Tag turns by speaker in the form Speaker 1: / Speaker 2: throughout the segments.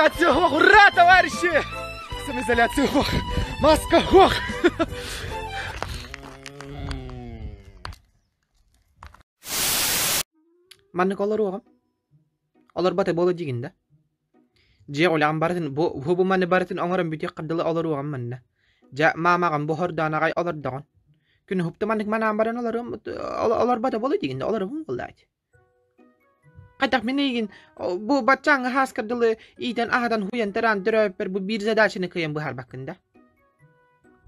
Speaker 1: Самоизоляция суох! Ура, товарищи! Самоизоляция суох! Маска суох!
Speaker 2: Маннык олоруоҕум. Олорбото буолуо диигин да? Дьиэ үлэҕин барытын бу бу маны барытын оҥорон бүтүөххэр дылы олоруоҕум манна. Дьэ, маамаҕын бу хордоон аҕай олордоҕун. Күн уһукту маннык манаан баран олоруом олорбото буолуо диигин да олоробун буоллаат. Хайдах мин эйигин бу баччааҥҥа хааскар дылы иитэн аһатан хуйан тараан төрөөбүппэр бу биир задачаны кыайан быһаарбаккын да?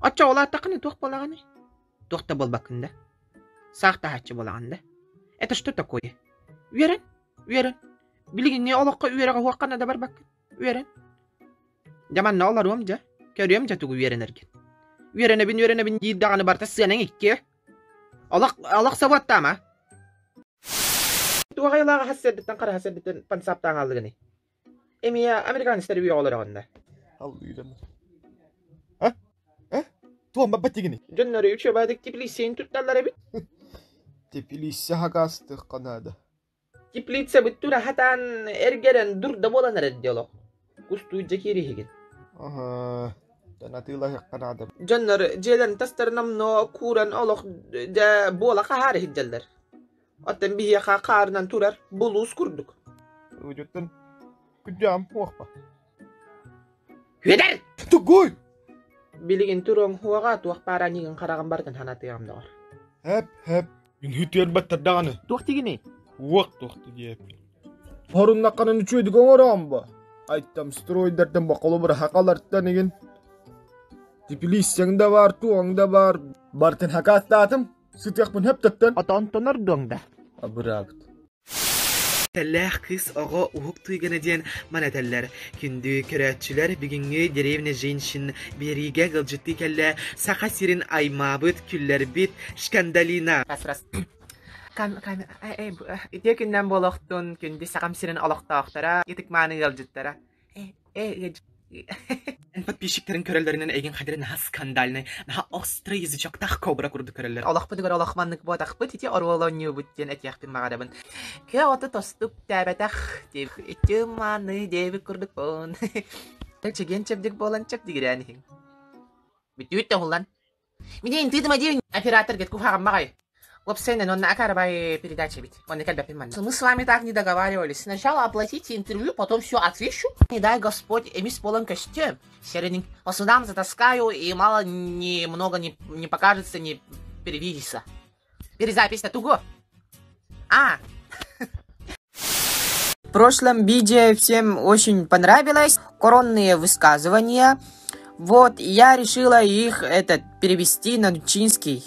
Speaker 2: Оччоҕо улааттаххына туох буолаҕыный? Туох да буолбаккын да? Саах таһааччы буолаҕын да? Это что такое? Үөрэн, үөрэн. Билигиҥҥи олоххо үөрэҕэ уһуоххана да барбаккын. Үөрэн. Дьэ манна олоруом дьэ. Көрүөм дьэ тугу үөрэнэргин. Үөрэнэбин үөрэнэбин диир даҕаны барыта сыанаҥ икки. Олох олох собуоттаама. Туох айылааҕа хас сэрдиттэн хара хас сэрдиттэн пансаптаан хааллыгыный? Эмиэ американецтар үөҕэ олороҕунна.
Speaker 1: Аллыырым. А? А? Туом баббат дигини?
Speaker 2: Дьоннору үчүгэйдик теплицэни тутталлар эбит.
Speaker 1: Теплица хакаастыахха наада.
Speaker 2: Теплицабыт тура хатаан эргэрэн дурда буолан эрэр дии олох. Кустуу дьэ киириһигин.
Speaker 1: Аһаа, атыылаһыахха наада.
Speaker 2: Дьоннор дьиэлэрин тастарын номнуо кууран олох дьэ буола хаһаар иһирдьэллэр. Оттон биһиэхэ хаарынан турар булуус курдук.
Speaker 1: Ыдьыттан күдьэм хуохпа.
Speaker 2: Хүөдэр!
Speaker 1: Тугуй!
Speaker 2: Билигин туруоҥ хуоҕа туох баара аньыгын хараҕын барытын ханатыаҕым доҕор.
Speaker 1: Хэп хэп Үнһүтүөрбэттэр даҕаны.
Speaker 2: Туох тигиний?
Speaker 1: Уох туох диэппин. Хоруннахханан үчүгэйдик оҥороон бо. Айттам стройдартан боколу хакалартан игин. Теплиссаҥ да баар, туоҥ да баар. Бартын хакааттаатым. Сытыахпын хөптөттөн.
Speaker 2: Отонтонор дуоҥ да.
Speaker 1: Абыраабыт.
Speaker 2: Тэллээх кыыс оҕо уһук тыыгына диэн маны этэллэр. Күндү көрөөччүлэр, бүгүҥҥү «Деревня женщин» биэриигэ ыалдьыттыы кэллэ Саха сирин аймаабыт, күллэрбит Шкандалина. Үтүө күннэн буолуохтун, күндү Сахам сирин олохтоохторо, ытык-мааны ыалдьыттара. Эн подписчиктарын көрөллөрүнэн эйигин хадары наһаа скандальный, наһаа острый язычоктаах кобра курдук көрөллөр. Олохпутугар олох маннык буотахпыт, ити оруол оонньуубут диэн этиэхпин баҕарабын. Кыа оту тостук тээбэтэх, ити маны диэбит курдукпун. Чэгиэн чэбдик буолан чэбдигирээн иһиҥ. Бүтүүт да уһуллан. Минин тыытыма диэн оператор говорит, куһаҕаммаҕай. Уопсайынан онно акаарабай передача эбит. Онно кэлбэппин манна. Мы с вами так не договаривались. Сначала оплатите интервью, потом все отвечу. Не дай Господь, эмис болон көстө. Серенин по судам затаскаю и мало ни много не, не покажется, не перевидится. Перезапись на тугу. А!
Speaker 3: В прошлом видео всем очень понравилось коронные высказывания. Вот, я решила их этот, перевести на нучинский.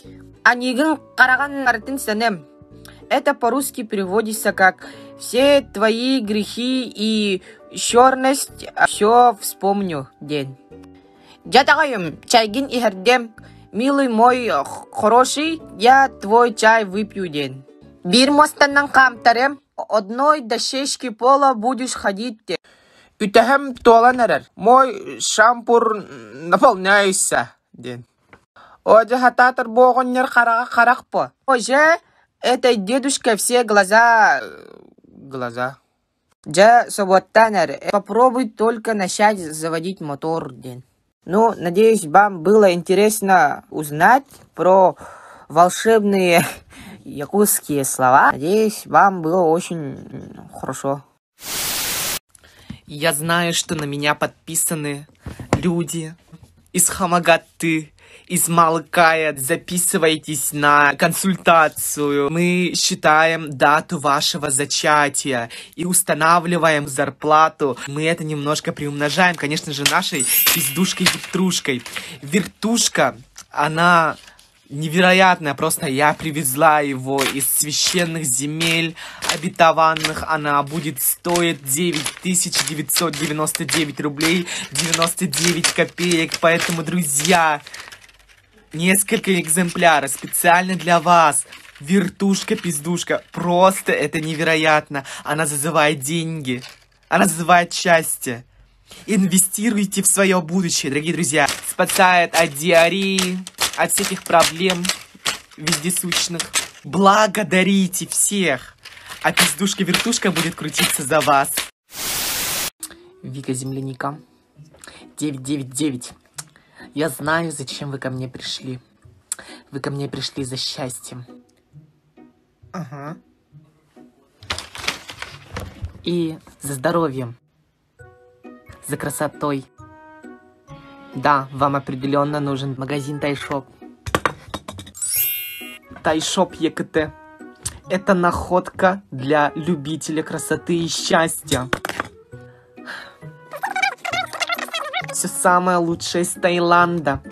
Speaker 3: Анигин караган мартын сенем. Это по-русски переводится как «Все твои грехи и черность, все вспомню день». Дьатаҕайым, чайгын иһэрдэм, милый мой хороший, я твой чай выпью диэн. Биир муостанан хаамтарым, одной дощечки пола будешь ходить диэн.
Speaker 2: Үтэһэм туолан эрэр, мой шампур наполняйся диэн.
Speaker 3: О, дьэ хатаатар бу оҕонньор хараҕа харах по. О, же, этой дедушка все глаза... глаза. Дьэ, собуоттаан эрэ, попробуй только начать заводить мотор диэн. Ну, надеюсь, вам было интересно узнать про волшебные якутские слова. Надеюсь, вам было очень хорошо.
Speaker 2: Я знаю, что на меня подписаны люди из Хамагаты, из Малкая. Записывайтесь на консультацию. Мы считаем дату вашего зачатия и устанавливаем зарплату. Мы это немножко приумножаем, конечно же, нашей пиздушкой-вертушкой. Вертушка, она невероятная, просто я привезла его из священных земель обетованных. Она будет стоить 9999 рублей 99 копеек. Поэтому, друзья, несколько экземпляров специально для вас. Вертушка-пиздушка. Просто это невероятно. Она зазывает деньги. Она зазывает счастье. Инвестируйте в свое будущее, дорогие друзья. Спасает от диареи, от всяких проблем вездесущных. Благодарите всех. А пиздушка-вертушка будет крутиться за вас.
Speaker 3: Вика Земляника. 999. Я знаю, зачем вы ко мне пришли. Вы ко мне пришли за счастьем.
Speaker 2: Ага.
Speaker 3: И за здоровьем. За красотой. Да, вам определенно нужен магазин Тайшоп. Тайшоп ЕКТ. Это находка для любителя красоты и счастья. Все самое лучшее из Таиланда.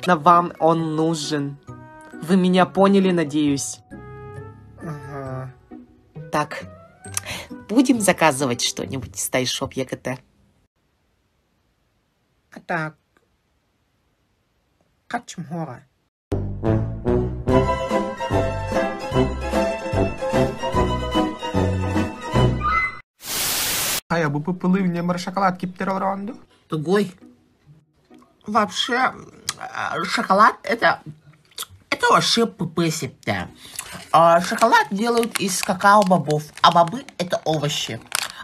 Speaker 3: Но вам он нужен. Вы меня поняли, надеюсь?
Speaker 2: Ага.
Speaker 3: Так, будем заказывать что-нибудь из Тайшоп ЕКТ.
Speaker 2: А так. Харчым суоҕа. Хайа бу пыпылыы ньамар шоколад киптер олороон дуу?
Speaker 4: Тугой? Вообще, шоколад это вообще ПП септе. Шоколад делают из какао-бобов, а бобы это овощи.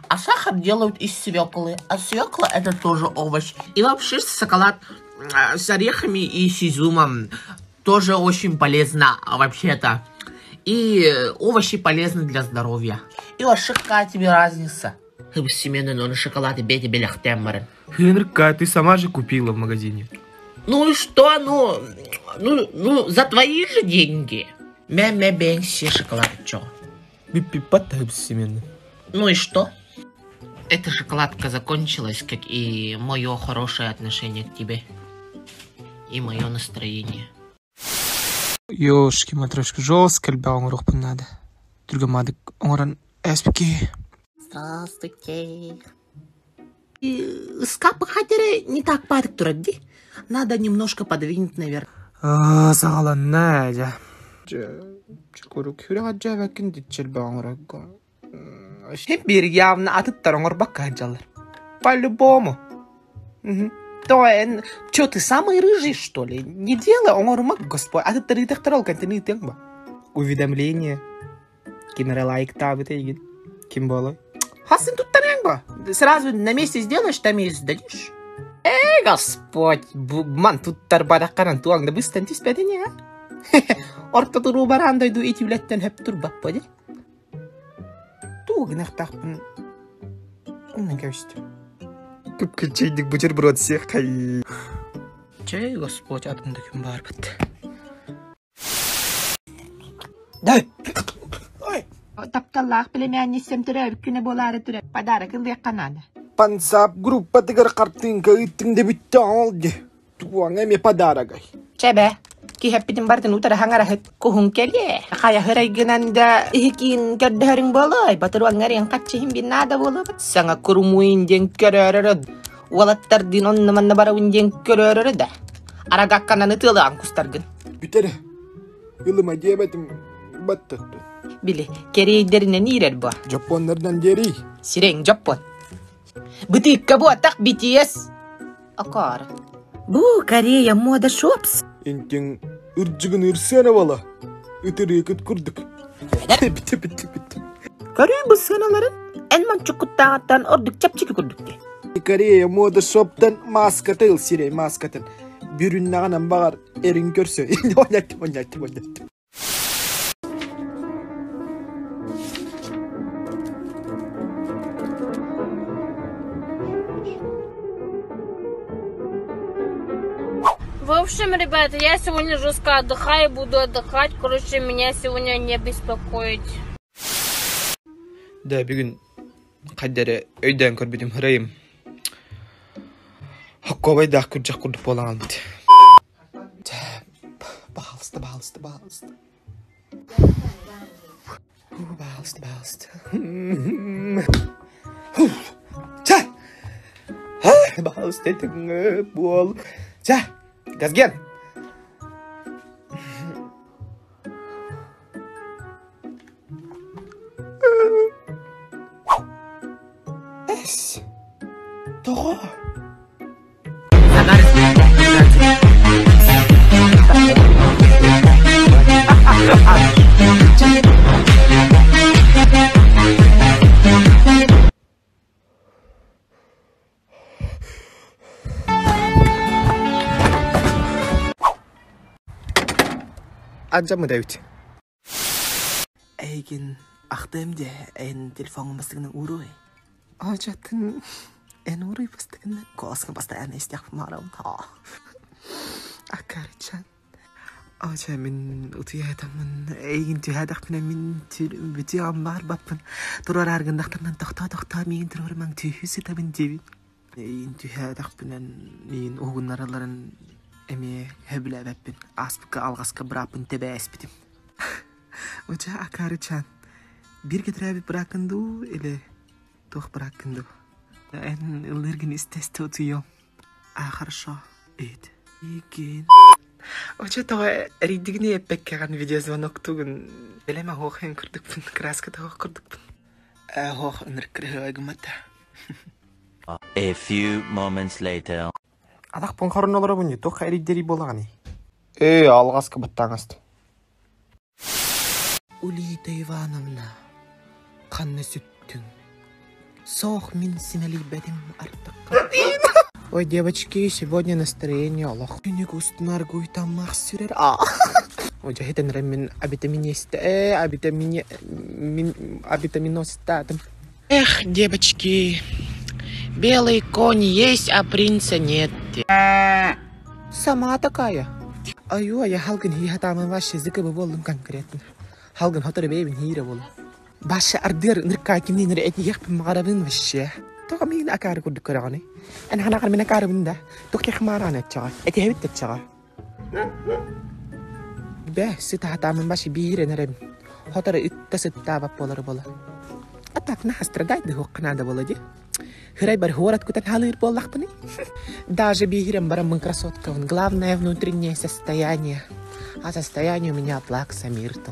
Speaker 4: А сахар делают из свеклы, а свекла это тоже овощ. И вообще шоколад с орехами и с изюмом тоже очень полезно вообще-то. И овощи полезны для здоровья. И вообще какая тебе разница? Семена, шоколад и бейте беляхтеммерен.
Speaker 2: Хенрика, ты сама же купила в магазине.
Speaker 4: Ну и что, ну, за твои же деньги. Мя-мя бенси шоколад, чё? Ну и что? Эта шоколадка закончилась, как и мое хорошее отношение к тебе. И мое настроение.
Speaker 2: Ёшки матрешки, жестко элбэҕи оҥоруохпун наада. Түргэн оҥорон ээспики.
Speaker 4: Здравствуйте. Скапы хатера не так падок турадди. Надо немножко подвинуть наверх.
Speaker 2: Саҕаланна дьэ. Чукурук сүрэҕэ дьээбэккин диччэлбэ оҥорорго. Хеп явно атыттар оҥорбакка сылдьаллар. По-любому. То, чё, ты самый рыжий, что ли? Не делай, оҥорума, Господь. Атыттар ыытыахтар ол кэнтэн ыытыаҥ ба. Уведомление. Ким эрэ лайктаабыт эйигин. Ким буолуой?
Speaker 4: Хасын туттарыаҥ ба. Сразу на месте сделаешь, там и сдадишь.
Speaker 2: Эй, Господь, ман туттар баракканан туаҥ да быстан түспэтиҥ а?
Speaker 4: Орто туруу бараан дойду ити үлэттэн хөп турбаппа дии.
Speaker 2: Тугу гыныахтаахпын умнан кэбистим. Күп-күччэйдик бутерброд сиэххэй.
Speaker 4: Чэй, Господь, атын да күн баарбыт.
Speaker 2: Да!
Speaker 4: Тапталлаах племянницам төрөөбүт күнэ буолаары турар. Подарок ылыахха наада.
Speaker 1: Пансап группатыгар хартыынка ыыттыҥ да бүттэҕиҥ ол дии. Туоҥа эмиэ подарогай.
Speaker 4: Чэ киһэппитин бартын утары хаҥараһыт куһун кэлиэ. Хайа хырайгынан да иһикиин көрдөһөрүҥ буолуой. Батыруаҥҥар хаччыһын бин наада буолуобат. Саҥа курумуин диэн көрөөрөрө. Уолаттардыын онно манна барабын диэн көрөөрөрө да. Арагаккананы тыалаан кустаргын.
Speaker 1: Бүтэр. Ылыма диэбэтим баттаттын.
Speaker 4: Били, кэриэйдэринэн иирэр буо.
Speaker 1: Дьоппуоннарынан диэрий.
Speaker 4: Сирэйиҥ дьоппуон. Бытыыкка буотах BTS. Окоор. Бу Корея мода шопс.
Speaker 1: Интиҥ ырдьыгын ырсыана буола. Ытырыыкыт курдук. Бүттэ бүттэ бүттэ.
Speaker 4: Көрүү бу сыаналарын эн манчуккуттааҕыттан ордук чэпчэки курдук дии.
Speaker 1: Корея мода шоптан маската ыл сирэй маскатын. Бүрүннэҕинэн баҕар эрин көрсө. Оонньоттум оонньоттум оонньоттум.
Speaker 5: В общем, ребята, я сегодня жестко отдыхаю, буду отдыхать. Короче, меня сегодня не беспокоить.
Speaker 2: Да, бүгүн хайдах эрэ өйдөөн көрбүтүм сырайым. Хоккуобайдаах күрдьэх курдук буолан хаалбыт. Пожалуйста, пожалуйста, пожалуйста. Пожалуйста, пожалуйста. Чэ! Пожалуйста, буол. Чэ, Газген! Эс! Тоҕо? Ардьаммыт эбит.
Speaker 4: Эйигин ахтыам дии, эн телефоҥҥун бастакынан ууруй.
Speaker 2: Оочатын эн ууруй бастакынан.
Speaker 4: Куоласкын постоянно истиэхпин баҕарабын.
Speaker 2: Акарычан. Ооча мин утуйаатаммын эйигин түһээтэхпинэ мин бүтүөҕүм баҕарбаппын. Туруораары гыннахтарынан тохтоо-тохтоо миигин туруорумаҥ түһүү сытабын диэбит. Эйигин түһээтэхпинэ миигин уһугуннаралларын эмиэ сөбүлээбэппин. Ааспыкка алҕаска бырааппын тэбээспитим. Оча акаарычаан, бииргэ төрөөбүт бырааккын дуу или туох бырааккын дуу? Эн ыллыыргын истэ-истэ утуйуом. А, хорошо. Иһит. Игин. Оча тоҕо эрийдигини эппэккэҕин видеозвоноктугун бэлэм оһуох эн курдукпун, краска тоһох курдукпун.
Speaker 4: Оһуох ынырык кырыһыай гыммата.
Speaker 6: A few moments later.
Speaker 2: Атахпын хорун олоробун туох эрийдэрий буолаҕыный?
Speaker 1: Ээ, алҕаска баттаҥастым.
Speaker 2: Улита Ивановна, ханна сүттүҥ? Суох, мин симэлийбэтим артыкка. Ой, девочки, сегодня настроение олох. Күнүк устун аргуй таммах сүрэр. Ой, дьэ, эрэ мин абитаминеста, абитамине, мин абитаминостаатым.
Speaker 3: Эх, девочки, белый конь есть, а принца нет.
Speaker 2: Сама такая. Аю, я халгын хи хатамын вообще зыкыбы болдум конкретно. Халгын хотору бэйбин хиирэ болум. Баша ардыар ыныркаа кимнин эрэ этиһиэхпин баҕарабын вообще. Тоҕо миигин акаары курдук көрөҕүнүй? Эн ханаҕар мин акаарыбын да? Туох кехмаараан этчэҕэ? Этиһэбит да этчэҕэ. Бэ, сытаатаамын башы биирэн эрэбин. Хотору ытта сыттаабат буолары буола. А так наха страдать дыһуохха наада буола дии. Хырайбар хуорат кутан халыыр буоллахпыный? Даже биирэн бараммын красоткабын. Главное внутреннее состояние. А состояние у меня плакса миртл.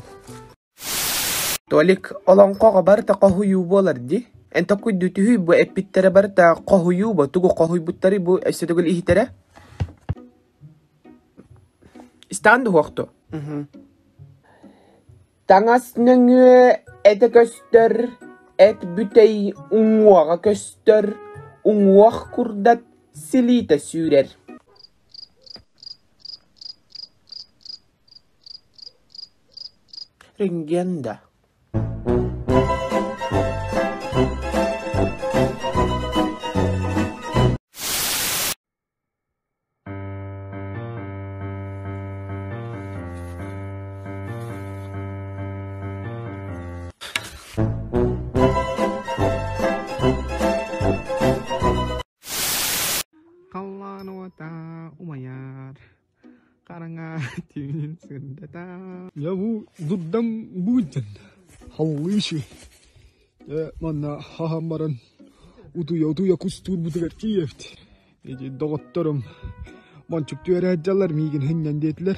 Speaker 2: Толик олоҥхоҕо барыта хоһуйуу буолар дии. Эн токуйдуу түһүй бу эппиттэрэ барыта хоһуйуу бо тугу хоһуйбуттарый бу өссө төгүл иһитэрэ? Истэҕин дуһуохту? Таҥас нөҥүө этэ көстөр, эт бүтэй уҥуоҕа көстөр, уҥуох курдат силиитэ сүүрэр. Рентген да Халлаан уота умайар, хараҥа түүнүн сырдата.
Speaker 1: Я бу дурдам бу халлыы үчүгэй. Дьэ манна хаһан баран утуйа-утуйа кустуурбутугар тиийэбит. Ити доҕотторум мончук түөрэ сылдьаллар миигин хынньан диэтилэр.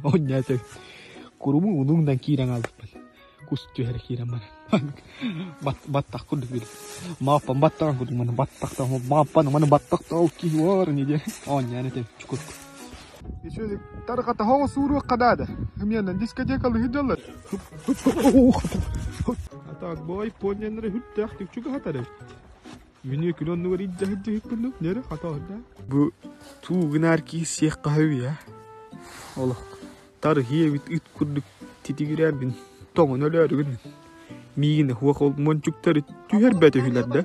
Speaker 1: Онньа этэ куруму унуҥдан киирэн аалбыппын. Кус түһэрэ киирэн баран баттах курдук били. Мааппан баттаҕын курдук маны баттахта мааппан маны баттахта ол киһи уор ини диэн оонньоон этэ чукур. Еще тарҕата хоҕо сууруохха наада. Хымианан дискотекалы сылдьаллар. А так бой понненнары хүттээхтик чугаһатар эбит. Мүнүө күн оннугар илдьэ сылдьыһыккын нөрө хата Бу туу гынаар киһи сиэх хаһы Олох тарыһыы эбит ыт курдук титигирээммин тоҥон өлөөрүгүн. Миигин хуох ол мончуктары түһэрбэт үһүлэр да.